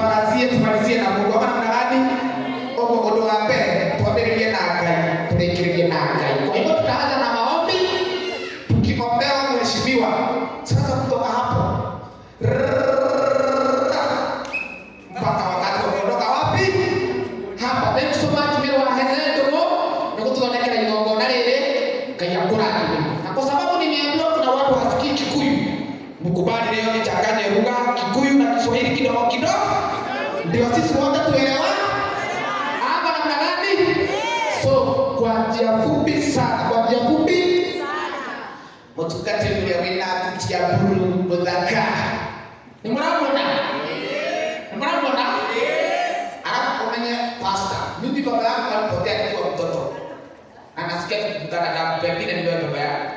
Tuanzie tumalizie na Mungu. Ama namna gani? Ogo undu wa mbere twambĩrĩrie na Ngai, tũrĩkĩrĩrie na Ngai. Kwa hivyo tutaanza na maombi tukiombewa mheshimiwa. Sasa kutoka hapo mpaka wakati wa kuondoka wapi? Hapa. Thank you so much Mary wa Hezendo na kututhondekera igongona rĩrĩ. Ngai akũrathime. Na kwa sababu nimeambiwa kuna watu hasikii Kikuyu, mkubali leo nichanganye lugha Kikuyu na Kiswahili kidogo kidogo, ndio sisi wote tuelewa ama namna gani? So kwa njia fupi sana, kwa njia fupi mutungatĩri ũrĩa wĩna thuti ya blue mũthaka, nĩ mũramuona? Nĩ mũramuona? Alafu umenye pastor, mimi baba yangu alipotea nikiwa mtoto, anasikia tukikutana na pengine ni wewe baba yangu,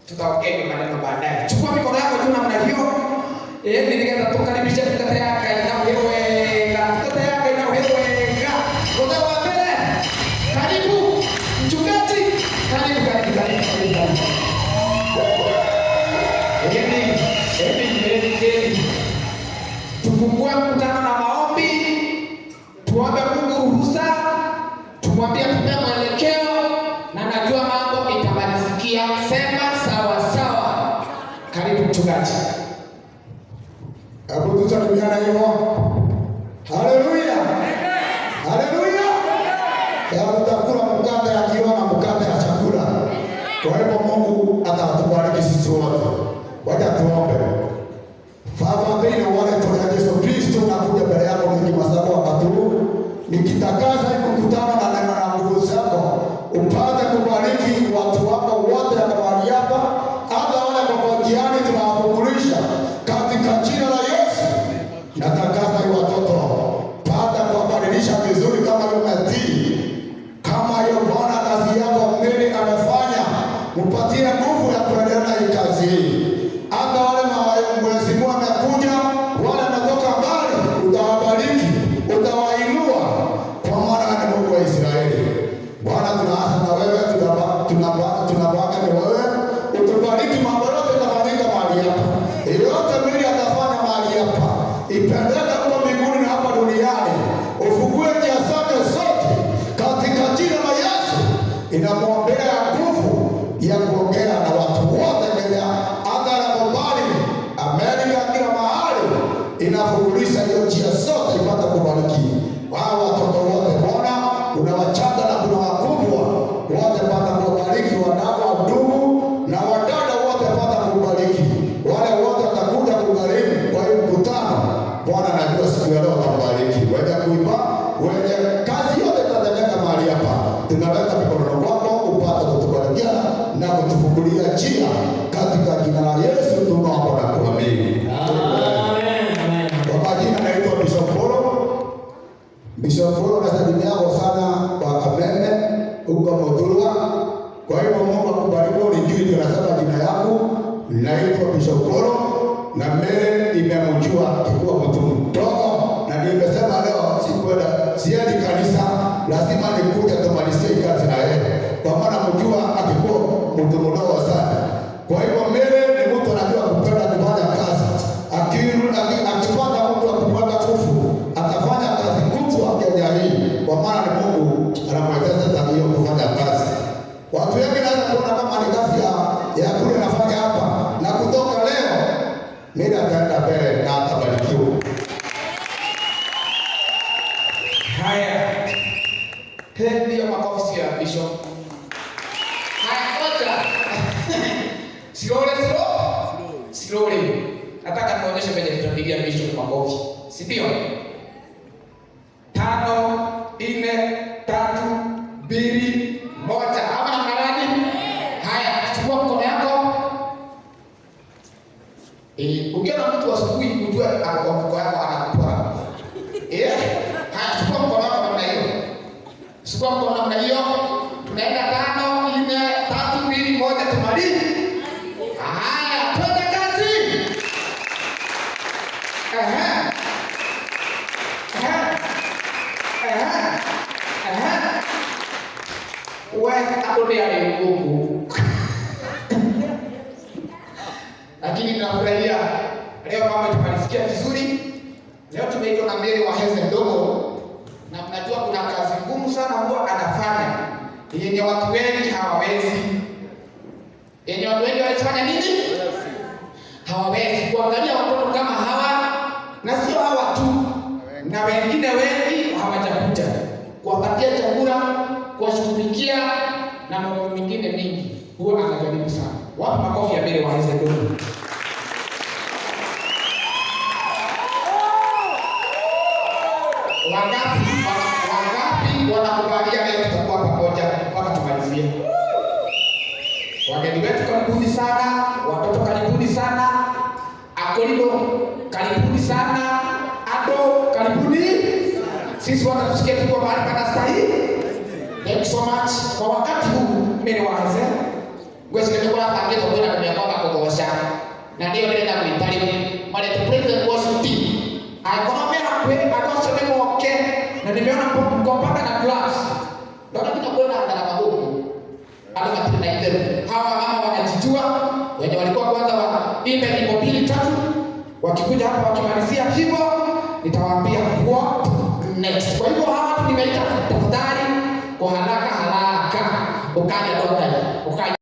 tutaongea hiyo maneno baadaye. Chukua mikono yako juu namna hiyo, eh, nĩgetha tũkaribishe ndungata ya Ngai na ũhĩ wega, ndungata ya Ngai na ũhĩ wega. Mũthenya wa mbere, karibu mchungaji, karibu, karibu, karibu, karibu, karibu. Eni, eni, eni, eni. Tufungue mkutano na maombi, tuombe Mungu ruhusa, tumwambie tupe mwelekeo, na najua mambo itamalizikia. Sema sawa sawa. Karibu mchungaji. Hebu tusalimiane hivyo. Haleluya. Haleluya. Ya tutakula mkate ya kiroho na mkate ya chakula. Kwa hivyo Mungu atatubariki sisi wote. Wacha tuombe. Baba, thĩinĩ wa rĩĩtwa rĩa Yesu Kristo nakuja mbele yako nikimasabu wakati huu nikitangaza hii mkutano na neno na nguvu zako, upate kubariki watu wako wote hapa mahali hapa, hata wale ambao njiani tunawafungulisha katika jina la Yesu. Natangaza hii watoto pata kuwabadilisha vizuri kama umetii, kama hiyo Bwana kazi yako mbili amefanya, upatie nguvu ya kuendelea na hii kazi hii. Hata wale mheshimiwa amekuja, wale wametoka mbali, utawabariki, utawainua, kwa maana ni Mungu wa Israeli. Bwana, tunaanza na wewe, tunabaka ni wewe, utubariki, mambo yote itafanyika mahali hapa, yote mwili atafanya mahali hapa, ipendeke huko mbinguni na hapa duniani, ufungue njia zake zote katika jina la Yesu. Inamwombea nguvu ya kuongea na watu wote Kenya, hata na mbali Amerika, kila mahali, inafungulisha hiyo njia zote ipate kubariki hawa watoto wote. Bwana, kuna wachanga na kuna wakubwa wote, pata kuwabariki wanao, ndugu na wadada wote, pata kubariki wale wote watakuja kugharimu kwa hiyo mkutano. Bwana, najua siku ya leo atabariki wenye kuimba, wenye kazi yote itatendeka mahali hapa. Tunaweka mikononi mwako upate kutubarikia na kutufungulia njia katika jina la Yesu tunaomba na kuamini. Amen. Kwa majina naitwa Bishop Polo. Bishop Polo nasalimiako sana kwa Kameme huko Muthurwa. Kwa hivyo Mungu akubariki, unijui ndio nasema jina yangu. Naitwa Bishop Polo na mbele imemjua kikuwa mtu mdogo, na nimesema leo sikwenda, siendi kanisa, lazima nikuje tumalizie hii kazi na yeye, kwa maana mjua akikuwa mtu mdogo sana. Kwa hivyo mbele ni mtu anajua kupenda kufanya kazi. Akipata mtu akimweka nguvu, atafanya kazi kubwa Kenya hii, kwa maana ni Mungu anamwekeza tabia kufanya kazi. Watu wengi naweza kuona kama ni kazi ya kule nafanya hapa, na kutoka leo mimi ataenda mbele na atabarikiwa. Haya, ndiyo makofi ya Bishop. Haya, ngoja. Slowly, slow. Slowly. Nataka nionyeshe venye tutapigia Bishop makofi, si ndio? 5, 4, 3, 2, 1. Ama namna gani? Haya, chukua mkono yako. Eh, ukiona mtu asubuhi ujue ako kwa mfuko yako anakupora. Eh? Haya, chukua mkono wako namna hiyo. Chukua mkono namna hiyo. Tunaenda 5, 4, 3, 2, 1, tumalize. Haya, twende kazi. Ehe. Ehe. Ehe. Ehe. We, hapo ndio nguvu. Lakini tunafurahia leo mambo tumalisikia vizuri. Leo tume Tumeitwa na Mary wa Heze ndogo, na mnajua kuna kazi ngumu sana huwa anafanya yenye watu wengi hawawezi, yenye watu wengi wanafanya nini? Hawawezi kuangalia watoto kama hawa, na sio hawa tu, na wengine wengi hawajakuja, kuwapatia chakula, kuwashughulikia na mambo mengine mengi, huwa anajaribu sana. Wapi makofi ya Mary wa Heze ndogo? Wangapi wanakubalia leo tutakuwa pamoja mpaka tumalizie? Wageni wetu karibuni sana, watoto karibuni sana, Akolino karibuni sana, Ado karibuni. Sisi wote tusikie tuko mahali panastahili. Thank you so much. Kwa wakati huu mimi ni waze ngwĩciria nĩ kũrabangĩtwo kwĩna mĩaka makũgoca na nĩyo ndĩrenda gwĩta rĩu marete praise and worship team angĩkorwo me hakuhĩ andũ acio nĩ moke na nimeona mko mpaka na gloves ndona nginya kwĩna ndarama gũkũ andũ matirĩ na itherũ. Hawa mama wanajijua, wenye walikuwa kwanza waimbe nyimbo mbili tatu, wakikuja hapa wakimalizia hivyo nitawaambia what next. Kwa hivyo hawa watu nimeita, tafadhali kwa haraka haraka ukaja, ukaja.